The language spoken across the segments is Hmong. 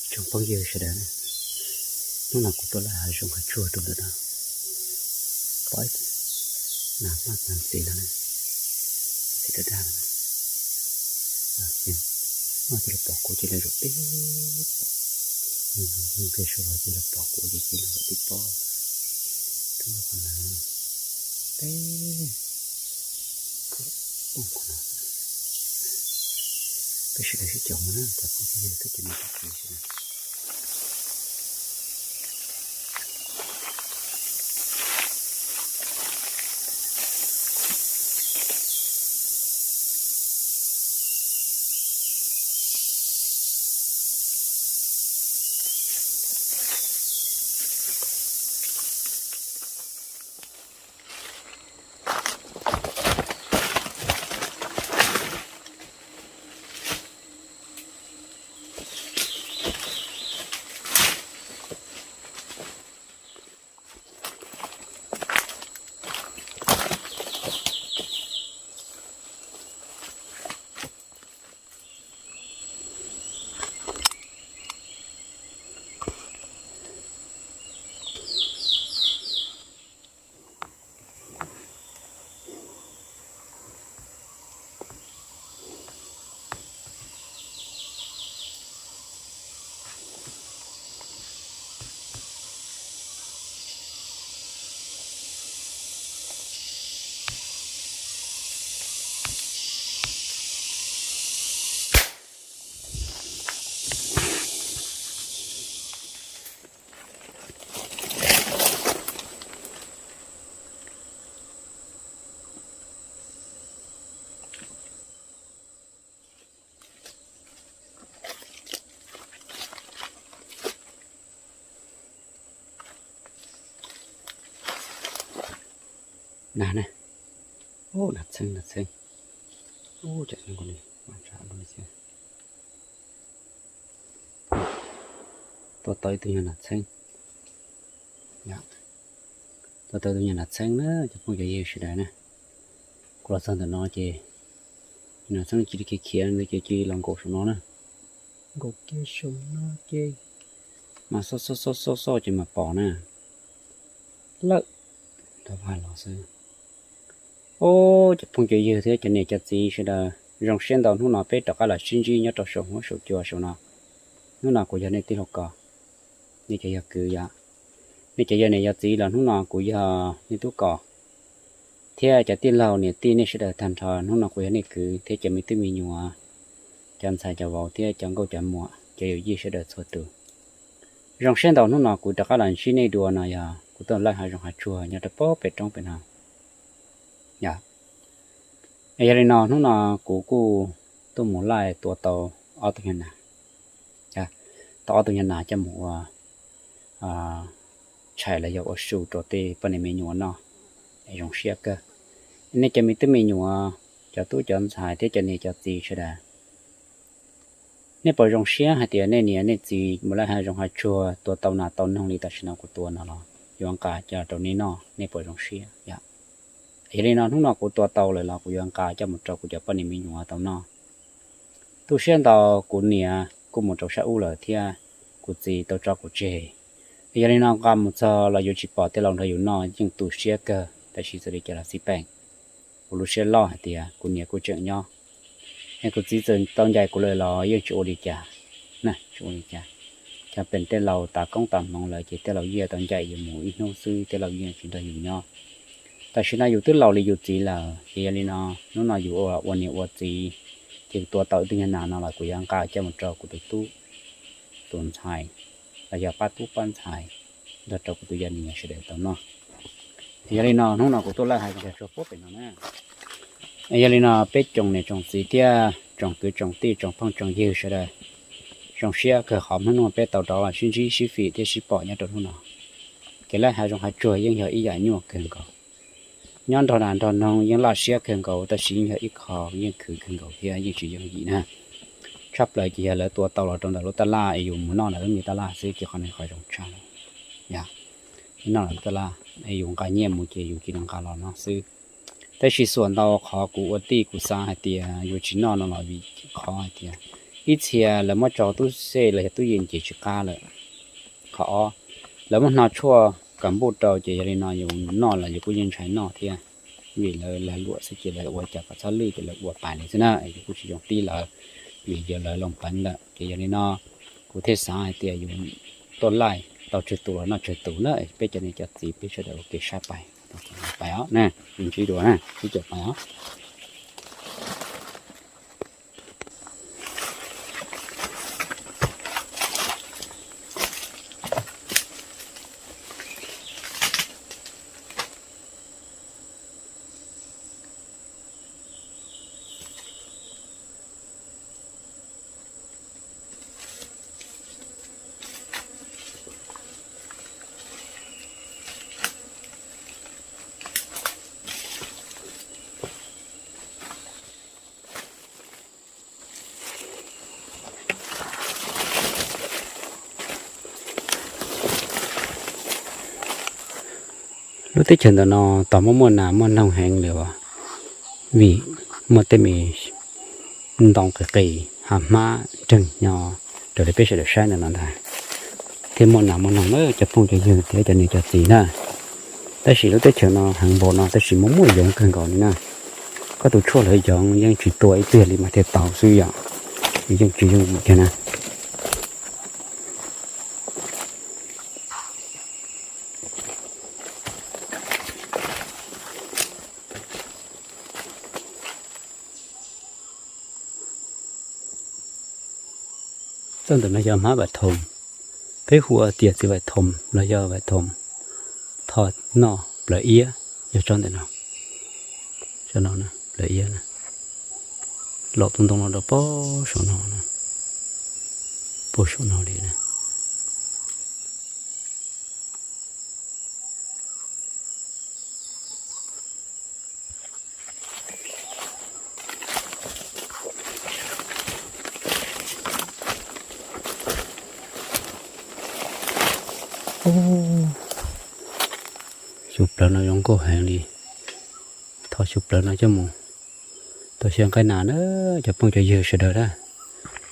Tsoom phooj ywg sawv daws, hnub no kuv tuaj lawm hav zoov hav tsuag rau ntawm no, pom ib nas maj nas ntxiv no, ntxiv daj daj no. Noj cia li pom kuv cia li zaum tib pob, nqis saud los cia li pom kuv ces cia li zaum tib pob. Tub qhov no, teb, peb sawv daws sib caum mus na, cov phooj ywg, twb cov niam cov txiv sawv daws. Nas na, nas txheeb nas txheeb, ub, cov no kuv li, tua tau ib tug nyuag nas txheeb, tua tau ib tug nyuag nas txheeb na cov phooj cov ywg sawv daws na. Kuv los txog ntawm no ces nas txheeb cia li khiav khiav ntawd ces cia li los nkaum saum no na. Nkaum kiag saum no ces mas xauj xauj xauj xauj xauj ces mas pom na. Lawm, rov vaj los xwb. Ub, cov phooj cov ywg thiab cov niam cov txiv sawv daws, zoo siab ntau hnub no peb rov qab los sib ntsib nyob rau saum huab saum cua saum no. Hnub no kuv yog nej tij laug Kos, nej cov yog kwv yom, nej cov yog niam yog txiv los hnub no kuv yog nej tub Kos, thiab cov tij laug niam tij nej sawv daws tag nrho, hnub no kuv yog nej kwv thiab cov me tub me nyuam, cov ntxhais cov vauv thiab cov nkauj cov muam, cov yawm yij sawv daws txhua tus. Zoo siab ntau hnub no kuv rov qab los ntsib nej dua no yog kuv tuaj lawm hav zoov hav tsuag nyob rau pem roob pem no. Yog li no hnub no kuv kuj tuaj mus laij tua tau ob tug nyuag nas, tau ob tug nyuag nas coj mus ua tshais los yog ua su rau tej poj niam me nyuam noj, zoo siab kawg. Nej cov me tub me nyuam, cov tub cov ntxhais thiab cov niam cov txiv sawv daws, nej puas zoo siab hais tias nej niam nej txiv mus laij hav zoov hav tsuag tua tau nas tau noog li tam sim no kuv tua no los yuav nqa coj rau nej noj, nej puas zoo siab yom? Yog li no hnub no kuv tua tau lawm los kuv yuav nqa coj mus rau kuv cov poj niam me nyuam tau noj. Tu siab ntau, kuv niam kuj mus rau sab ub lawm thiab kuv txiv tau tso kuv tseg. Yog li no nqa mus txog los yuav tsis pom tej laus nrog yus noj yeej tu siab kawg, tab sis txawm li cas los xij peem. Kuv lub siab loj hais tias kuv niam kuj tseem nyob, es kuv txiv txawm tau ncaim kuv lawm los yeej tsis ua li cas, tsis ua li cas. Cov peem tej laus tas koob tas hmoov lawm ces tej laus yeej tau ncaim yus mus ib hnub xwb, tej laus yeej tsis nrog yus nyob. Tam sim no yus twb laus li yus txiv lawm ces yog li no hnub no yus ua niam ua txiv ces kuv tua tau ib tug nyuag nas no los kuv yuav nqa coj mus rau kuv tus tub tus ntxhais, los yog pab tub pab ntxhais, nrog rau kuv tus yaj niam sawv daws tau noj. Yog li no hnub no kuv tuaj laij hav zoov hav tsuag pem no na. Yog li no peb tsoom niam tsoom txiv thiab tsoom kwv tsoom tij tsoom phooj tsoom ywg sawv daws, zoo siab kawg qhov hnub no peb tau rov los sib ntsib sib fim thiab sib pom nyob rau hnub no. Kev laij hav zoov hav tsuag yeej yog ib yam nyuaj kawg nkaus. Nyob nrog nas nrog noog yeej laj siab kawg nkaus tab sis yeej yog ib qho yeej khwv kawg nkaus thiab yeej tsis yooj yim na. Tshaj plaws ces yog lawv tua tau los rau ntawm lub tab laj es yus mus noj lawv lub me tab laj xwb ces qhov no qhov zoo tshaj. Yog noj lawv lub tab laj es yus nqa nyiaj mus ces yus cia li nqa los noj xwb. Tab sis xuam ntau qhov kuv ua tij kuv xav hais tias yuav tsis noj no los vim qhov hais tias Ib txhia lawv muab tso tub xej los yog tub yees ces tsis qab lawm. Qhov ob, lawv muab hno tshuaj kom npuj rau ces yog li no yus noj los yus kuj yeej ntshai noj thiab, vim lawv lag luam xwb ces lawv ua cas kom txhob lwj ces lawv ua pais li xwb na, yus kuj tsis zoo tib lawv, vim yog lawv loo peev lawm. Ces yog li no kuv thiaj xav hais tias yus tuaj laij tau tsawg tus los noj tsawg tus na, peb cov niam cov txiv peb sawv daws ua ke saib pais, pais os na, ntsib dua na, sib caum pais os. Lub teb chaws ntawm no tau muaj muaj nas muaj noog heev li os, vim muaj tej me ntoo qis qis hav hmab nreeg nyo raws li peb sawv daws saib ntawm no ntag, thiaj muaj nas muaj noog na cov phooj cov ywg thiab cov niam cov txiv na. Tab sis lub teb chaws no heev npaum no tab sis muaj muaj yoov kawg nkaus li na. Koj tus tshuaj lawv yoov yeej tsis tua ib pliag li mas thiaj tau xwb yom, yeej tsis yooj yim kiag na. Txoj ntawm no yog hmab vais thoom, peb hu ua tias txiv vais thoom los yog vais thoom tho noj plawv iab, yog tsob ntawm no, tsob no plawv iab na, laum tus ntoo no rau pem saum no, puag saum no li na. Xyov plawv no zoo nkauj heev li. Thov xyov plawv no coj mus tau xyaw nqaij nas na, cov phooj cov ywg sawv daws na.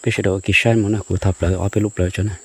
Peb sawv daws ua kev saib mus na, kuv thov plawv ob peb lub plawv tso na.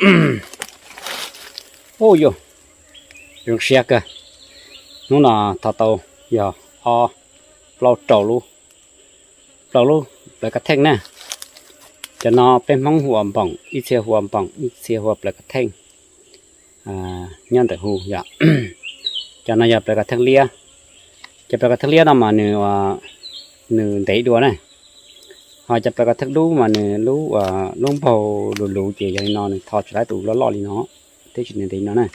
Ub yuj, zoo siab kawg. Hnub no tho tau yog ob, plaub, rau lub, plaub lub plawv kav theej na. Cov no peb Hmoob hu ua npoom, ib txhia hu ua npoom, ib txhia hu ua plawv kav theej, nyob ntawm hu yom. Cov no yog plawv kav theej liab. Cov plawv kav theej liab no mas nws, nws ntev dua na. Ho cov plawv kav theej dub mas nws lub, lub npaug luv luv ces yog li no nws tho tsis tau tus loj loj li no, thiab tsis ntev ntev li no na.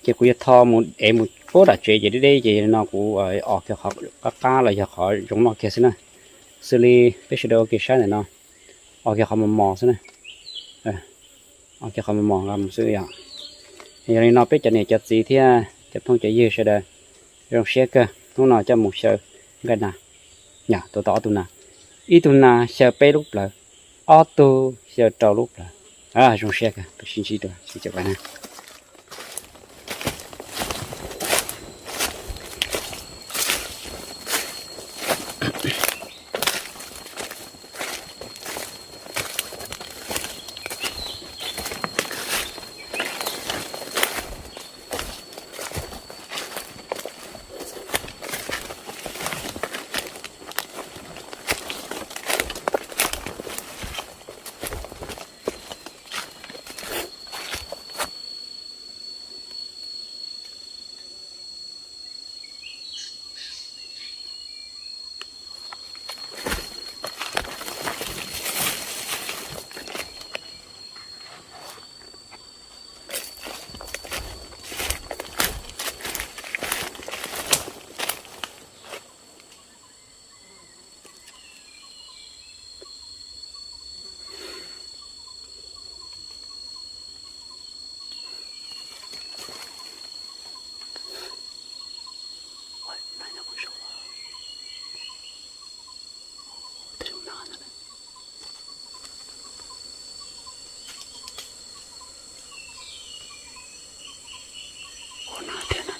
Ces kuv yuav tho mus ev mus puag tom tsev ces deb deb ces yog li no kuv os kiag qhov qab qab los yog qhov zoo noj kiag xwb na. Xws li peb sawv daws ua ke saib ntawm no, os kiag qhov mos mos xwb na. Os kiag qhov mos mos nqa mus xwb yom. Yog li no peb cov niam cov txiv thiab cov phooj cov ywg sawv daws, zoo siab kawg hnub no coj mus xyaw nqaij nas, yog tua tau ob tug nas, ib tug nas xyaw peb lub plawv, ob tug xyaw rau lub plawv. Zoo siab kawg, peb sib ntsib dua sib caum na. Ua no thiab no